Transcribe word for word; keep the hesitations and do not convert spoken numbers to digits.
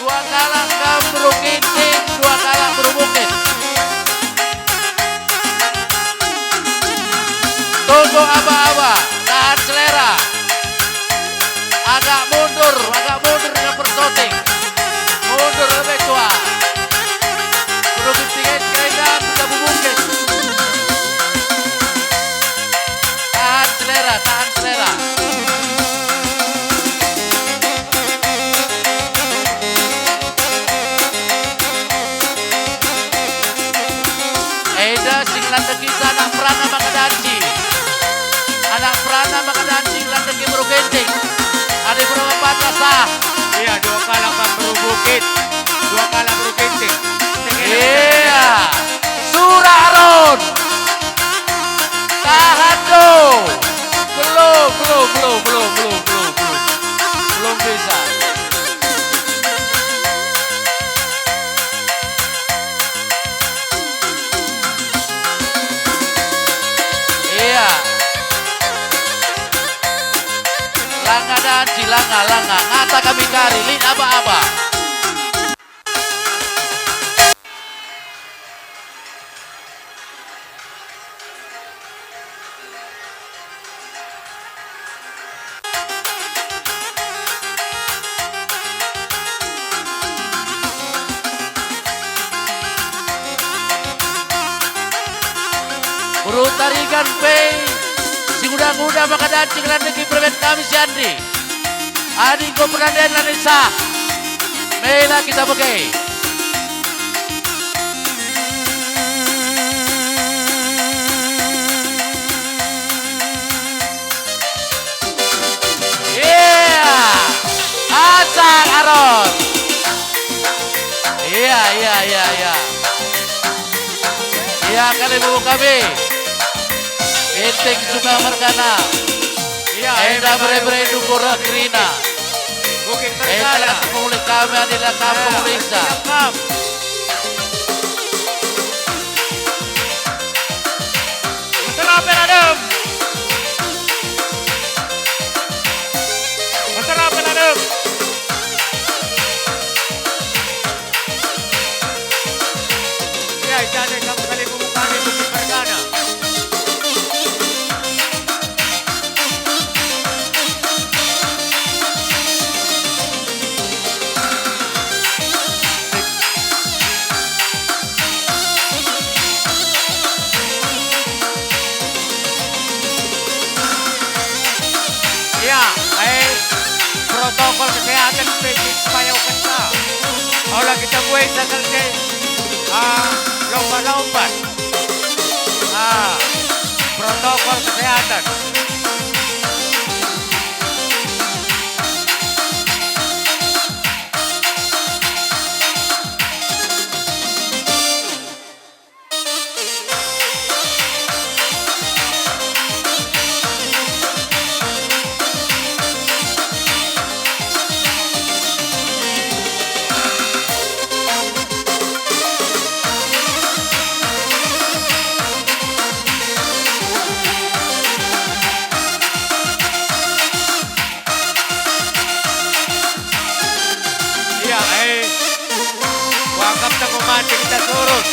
Dua kalak kam beru Ginting, dua kalak beru Bukit. Tunggu aba-aba, tahan selera. Agak mundur, agak mundur dengan persoting. Mundur lebih tua. Beru Ginting enda kita beru Bukit. Tahan selera, tahan selera. Enda si ngelandeki anak perana maka danci. Anak perana maka danci ngelandeki beru Ginting. Adi beru Patah sah. Iya, dua kalak beru Bukit. Dua kalak beru Ginting. Iya. Sura Aron. Tahan do. Belum, belum, belum, belum, belum, belum, belum. Belum bisa. Iya. Langa danci, langa, langa. Ngata kami kari, lit aba-aba. Beru Tarigan pe, si nguda-nguda maka danci ngelandeki permen kami si Andri. Adi enggo penanden la nisa, mela kita bage. Iya, asal Aron. Iya, iya, iya, iya. Iya, kali bubu kami. Ginting Sungai Mergana. Iya, enda bere-bere dukur kerina. Bukit Mergana. Enda kampung ulih kami, adi la kampung ulih sa. Siap, Kap. Mesera pe ladem. Mesera pe ladem. Ya, ijade kam kali bubu kami Bukit Mergana. Ya, eh, protokol kesehatan pe si payokenca. Ola kita buat saja, ah, lompat-lompat. Ah, protokol kesehatan. Iya, eh. Wakap tenggo mate kita surut.